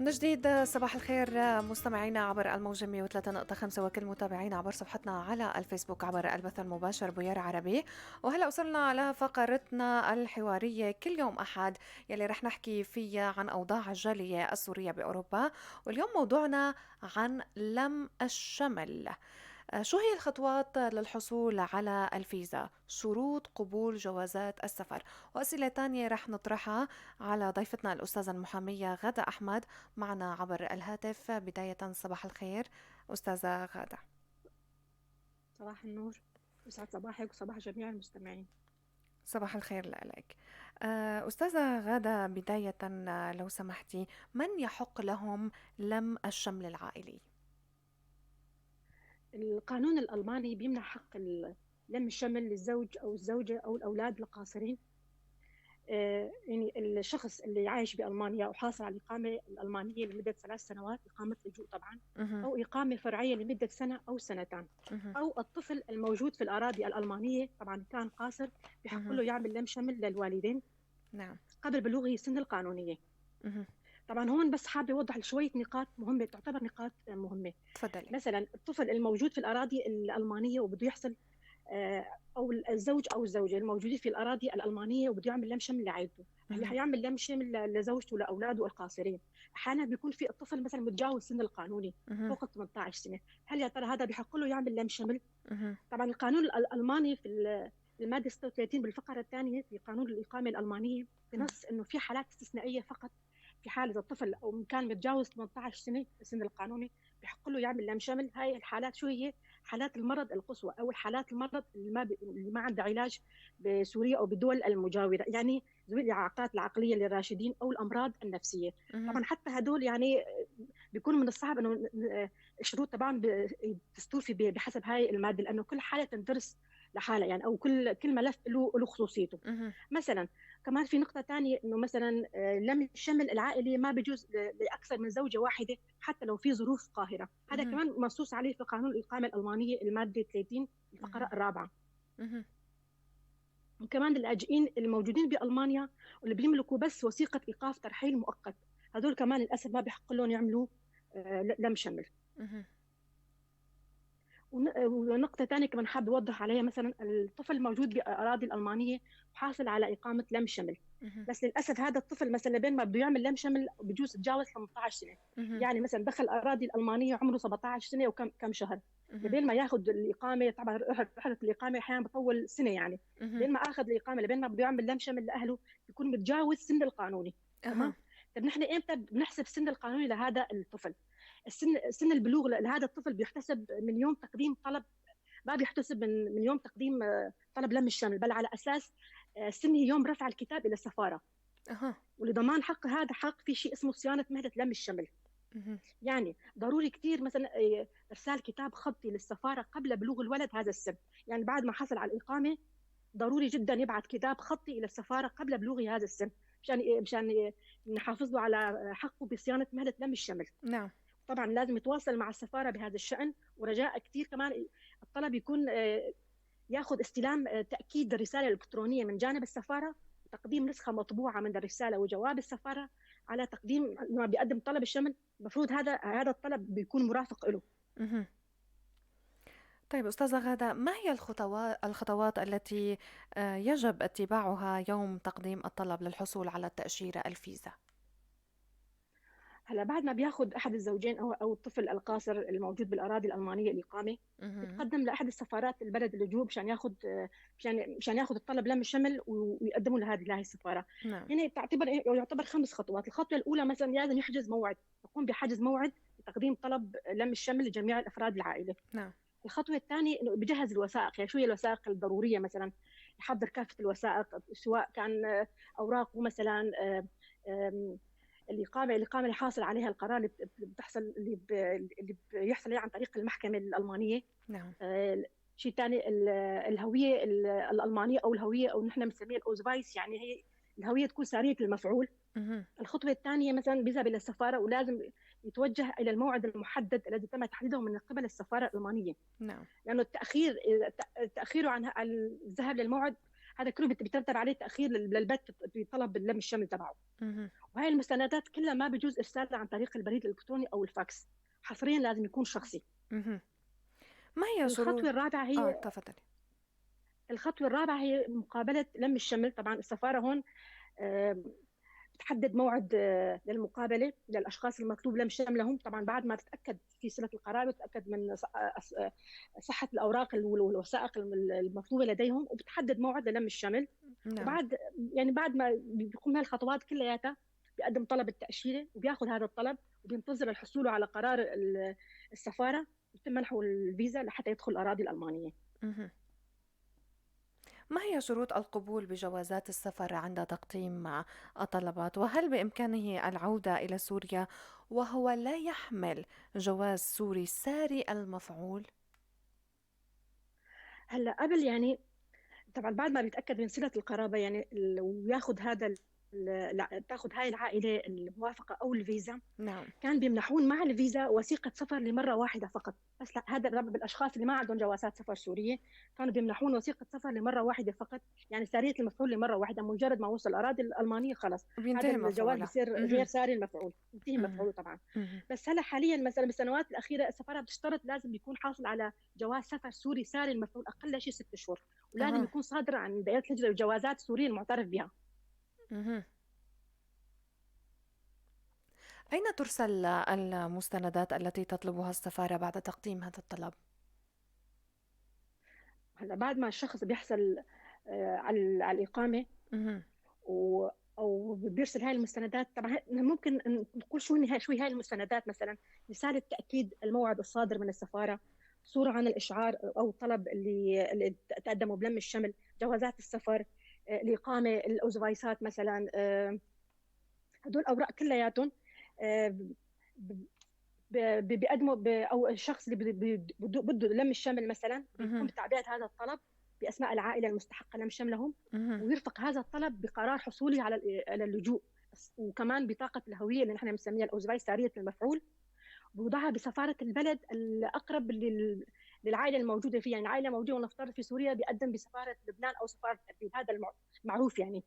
من جديد صباح الخير مستمعينا عبر الموجة 103.5 وكل متابعينا عبر صفحتنا على الفيسبوك عبر البث المباشر بويار عربي. وهلأ وصلنا على فقرتنا الحوارية كل يوم أحد يلي رح نحكي فيها عن أوضاع الجالية السورية بأوروبا، واليوم موضوعنا عن لم الشمل. شو هي الخطوات للحصول على الفيزا؟ شروط قبول جوازات السفر، وأسئلة تانية رح نطرحها على ضيفتنا الأستاذة المحامية غادة أحمد معنا عبر الهاتف. بداية صباح الخير أستاذة غادة. صباح النور، يسعد صباحك وصباح جميع المستمعين. صباح الخير لك أستاذة غادة. بداية لو سمحتي، من يحق لهم لم الشمل العائلي؟ القانون الألماني بيمنع حق لم الشمل للزوج أو الزوجة أو الأولاد القاصرين. يعني الشخص اللي عايش بألمانيا وحاصل على الإقامة الألمانية لمدة 3 سنوات، إقامة لجوء طبعا، أو إقامة فرعية لمدة سنة أو سنتان، أو الطفل الموجود في الأراضي الألمانية طبعا كان قاصر، بحق له يعمل لم شمل للوالدين. نعم. قبل بلوغه السن القانونية. طبعا هون بس حابة أوضح شوية نقاط مهمة، تعتبر نقاط مهمة. تفضلي. مثلا الطفل الموجود في الأراضي الألمانية وبده يحصل، أو الزوج أو الزوجة الموجودين في الأراضي الألمانية وبده يعمل لم شمل لعائلته، اللي حيعمل لم شمل لزوجته ولأولاده القاصرين. أحيانا بيكون في الطفل مثلا متجاوز السن القانوني فوق 18 سنة، هل يا ترى هذا بحق له يعمل لم شمل؟ طبعا القانون الألماني في المادة 36 بالفقرة الثانية في قانون الإقامة الألمانية بنص إنه في حالات استثنائية فقط، في حال إذا الطفل أو كان متجاوز 18 سنة السن القانوني بحق له يعمل لم شمل. هاي الحالات شو هي؟ حالات المرض القصوى أو الحالات المرض اللي ما عنده علاج بسوريا أو بالدول المجاورة، يعني ذوي الإعاقات العقلية للراشدين أو الأمراض النفسية. طبعا حتى هدول يعني بيكون من الصعب إنه الشروط طبعا تستوفي بحسب هاي المادة، لأنه كل حالة تندرس لحالها يعني، أو كل ملف له خصوصيته. مثلا كمان في نقطة تانية إنه مثلا، لم الشمل العائلي ما بيجوز لأكثر من زوجة واحدة حتى لو في ظروف قاهرة. هذا كمان منصوص عليه في قانون الإقامة الألمانية المادة 30 الفقرة الرابعة. وكمان اللاجئين الموجودين بألمانيا واللي بيملكوا بس وثيقة إيقاف ترحيل مؤقت، هذول كمان للأسف ما بيحق لهم يعملوا لم شمل. ونقطة تانية كمان حابة أوضح عليها، مثلاً الطفل موجود بأراضي الألمانية وحاصل على إقامة لم شمل، بس للأسف هذا الطفل مثلاً بين ما بده يعمل لم شمل بجوز يتجاوز 18 سنة. يعني مثلاً دخل الأراضي الألمانية عمره 17 سنة وكم شهر، لبين ما ياخذ الإقامة، طبعاً رحلة الإقامة أحياناً بطول سنة يعني. لبين ما أخذ الإقامة، لبين ما بده يعمل لم شمل لأهله بيكون متجاوز سن القانوني. تمام؟ طب نحن إمتى بنحسب السن القانوني لهذا الطفل؟ سن البلوغ لهذا الطفل بيحتسب من يوم تقديم طلب، ما بيحتسب من يوم تقديم طلب لم الشمل، بل على أساس سنه يوم رفع الكتاب إلى السفارة. ولضمان حق هذا حق في شيء اسمه صيانة مهلة لم الشمل. يعني ضروري كتير مثلا، إرسال كتاب خطي للسفارة قبل بلوغ الولد هذا السن، يعني بعد ما حصل على الإقامة ضروري جدا يبعث كتاب خطي إلى السفارة قبل بلوغ هذا السن مشان نحافظ له على حقه بصيانة مهلة لم الشمل. طبعا لازم يتواصل مع السفارة بهذا الشأن، ورجاء كتير كمان الطلب يكون ياخذ استلام تأكيد الرسالة الإلكترونية من جانب السفارة، وتقديم نسخة مطبوعة من الرسالة وجواب السفارة على تقديم ما بيقدم طلب الشمل. المفروض هذا الطلب بيكون مرافق له. أستاذة غادة، ما هي الخطوات التي يجب اتباعها يوم تقديم الطلب للحصول على التأشيرة الفيزا؟ هلا بعد ما بياخذ أحد الزوجين أو الطفل القاصر الموجود بالأراضي الألمانية الإقامة، بيتقدم لأحد السفارات البلد اللجوء مشان ياخذ الطلب لم الشمل ويقدمه لهذه السفارة. هنا يعتبر 5 خطوات. الخطوة الأولى مثلاً لازم يحجز موعد، يقوم بحجز موعد لتقديم طلب لم الشمل لجميع الأفراد العائلة. الخطوة الثانية إنه بجهز الوثائق، يعني شو هي الوثائق الضرورية؟ مثلاً يحضر كافة الوثائق، سواء كان أوراقه مثلاً، الإقامة اللي حاصل عليها القرار اللي بتحصل، اللي بيحصل عليها عن طريق المحكمة الألمانية. شيء ثاني الهوية الألمانية أو الهوية أو نحن بنسميها الأوزفايس، يعني هي الهوية تكون سارية المفعول. الخطوة الثانية مثلاً بيذهب إلى السفارة ولازم يتوجه إلى الموعد المحدد الذي تم تحديده من قبل السفارة الألمانية. لأنه التأخير عن الذهاب للموعد هذا كله بيترتب عليه تاخير للبت بطلب اللم الشمل تبعه. وهي المستندات كلها ما بجوز ارسالها عن طريق البريد الالكتروني او الفاكس، حصريا لازم يكون شخصي. ما هي شروط الخطوة الرابعة؟ هي تفضلي. الخطوة الرابعة هي مقابله لم الشمل. طبعا السفارة هون بتحدد موعد للمقابله للاشخاص المطلوب لم شملهم، طبعا بعد ما تتاكد في صله القرابة، تتاكد من صحة الاوراق والوثائق المطلوبة لديهم، وبتحدد موعد للم الشمل. وبعد يعني بعد ما بيقوم هالخطوات كلياتها بيقدم طلب التاشيره وبياخذ هذا الطلب وبينتظر الحصول على قرار السفارة، ويتم منحه الفيزا لحتى يدخل الاراضي الالمانية. ما هي شروط القبول بجوازات السفر عند تقديم الطلبات؟ وهل بإمكانه العودة إلى سوريا وهو لا يحمل جواز سوري ساري المفعول؟ هلا قبل يعني طبعا بعد ما بيتأكد من صلة القرابة يعني وياخذ هذا تاخذ هاي العائلة الموافقة او الفيزا. كان بيمنحون مع الفيزا وثيقة سفر لمره واحدة فقط، بس لا هذا بالاشخاص اللي ما عندهم جوازات سفر سورية كانوا بيمنحون وثيقة سفر لمره واحدة فقط، يعني ساريه المفعول لمره واحدة، مجرد ما وصل الاراضي الالمانية خلص بينتهي هذا الجواز بصير غير ساري المفعول، ينتهي مفعوله طبعا. بس هلا حاليا مثلا بالسنوات الاخيرة السفارة بتشترط لازم يكون حاصل على جواز سفر سوري ساري المفعول اقل شيء 6 شهور، ولازم يكون صادر عن دائرة الهجرة والجوازات السورية المعترف بها. أين ترسل المستندات التي تطلبها السفارة بعد تقديم هذا الطلب؟ هلا بعد ما الشخص بيحصل على الإقامة أو بيرسل هاي المستندات، طبعا ممكن نقول شو هاي المستندات، مثلا رسالة تأكيد الموعد الصادر من السفارة، صورة عن الإشعار أو الطلب اللي تقدموا بلم الشمل، جوازات السفر، الإقامة، الأوزفايسات مثلا، هدول أوراق كلياتهم بيقدموا أو الشخص اللي بده لم الشمل مثلا بيقوم بتعبئة هذا الطلب بأسماء العائلة المستحقة لم شملهم، ويرفق هذا الطلب بقرار حصوله على اللجوء، وكمان بطاقة الهوية اللي نحن بنسميها الأوزفايس سارية المفعول، بوضعها بسفارة البلد الأقرب للعائلة الموجودة فيها، يعني العائلة موجودة ونفترض في سوريا بيقدم بسفارة لبنان أو سفارة أربيل، هذا المعروف يعني.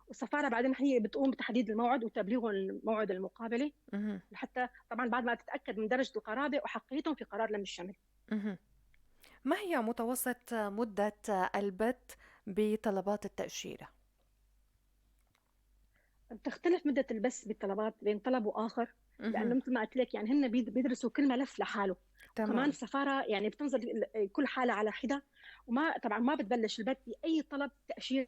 والسفارة بعدين هي بتقوم بتحديد الموعد وتبليغهم موعد المقابلة، لحتى طبعا بعد ما تتأكد من درجة القرابة وحقيتهم في قرار لم الشمل. ما هي متوسط مدة البت بطلبات التأشيرة؟ بتختلف مدة البث بالطلبات بين طلب وآخر، لأنه مثل ما قلت لك يعني هن بيدرسوا كل ملف لحاله. كمان السفارة يعني بتنظر كل حالة على حدة، وما طبعا ما بتبلش البت بأي طلب تأشيرة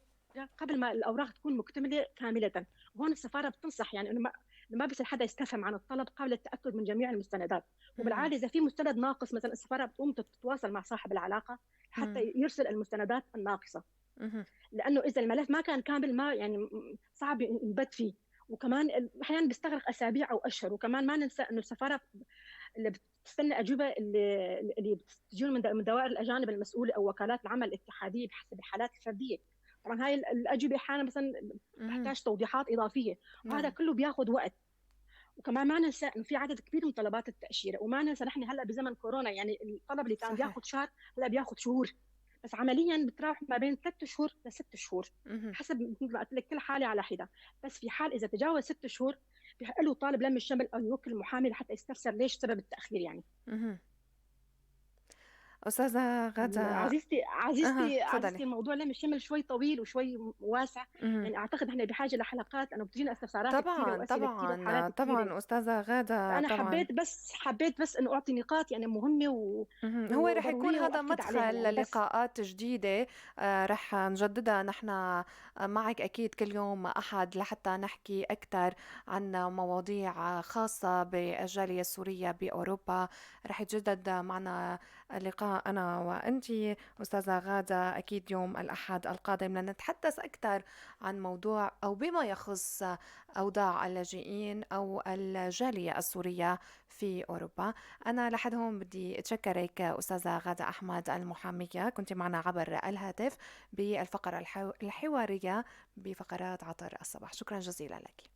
قبل ما الأوراق تكون مكتملة كاملة. وهون السفارة بتنصح يعني إنه ما بصير حدا يستفهم عن الطلب قبل التأكد من جميع المستندات. وبالعادة إذا في مستند ناقص مثلا السفارة بتقوم تتواصل مع صاحب العلاقة حتى يرسل المستندات الناقصة، لأنه إذا الملف ما كان كامل ما يعني صعب ينبت فيه، وكمان أحيانا بيستغرق أسابيع أو أشهر. وكمان ما ننسى إنه السفارة اللي بتستنى أجوبة اللي بتجون من دوائر الأجانب المسؤولة أو وكالات العمل الاتحادية بحسب الحالات الفردية. طبعا هاي الأجوبة أحيانا مثلا بتحتاج توضيحات إضافية، وهذا كله بياخذ وقت. وكمان ما ننسى إنه في عدد كبير من طلبات التأشيرة، وما ننسى نحن هلا بزمن كورونا يعني الطلب اللي كان بياخذ شهر هلا بياخذ شهور، بس عمليا بتراوح ما بين 3 شهور ل6 شهور حسب مثل ما قلت لك كل حاله على حده. بس في حال اذا تجاوز 6 شهور بحق له طالب لم الشمل او يوكل المحامي لحتى يستفسر ليش سبب التاخير يعني. أستاذة غادة، عزيزتي عزيزتي الموضوع لم الشمل شوي طويل وشوي واسع، يعني أعتقد إحنا بحاجة لحلقات لأنه بتجينا استفسارات كثيرة وأسئلة كثيرة وحالات كثيرة. طبعا أستاذة غادة، أنا طبعاً. حبيت بس إنه أعطي نقاط يعني مهمة هو رح يكون هذا مدخل يعني للقاءات جديدة، رح نجددها نحن معك أكيد كل يوم أحد لحتى نحكي أكثر عن مواضيع خاصة بالجالية السورية بأوروبا. رح يتجدد معنا اللقاء أنا وأنتي أستاذة غادة أكيد يوم الأحد القادم لنتحدث أكثر عن موضوع أو بما يخص أوضاع اللاجئين أو الجالية السورية في أوروبا. أنا لحد هون بدي أتشكرك أستاذة غادة أحمد المحامية، كنت معنا عبر الهاتف بالفقرة الحوارية بفقرات عطر الصباح. شكرا جزيلا لك.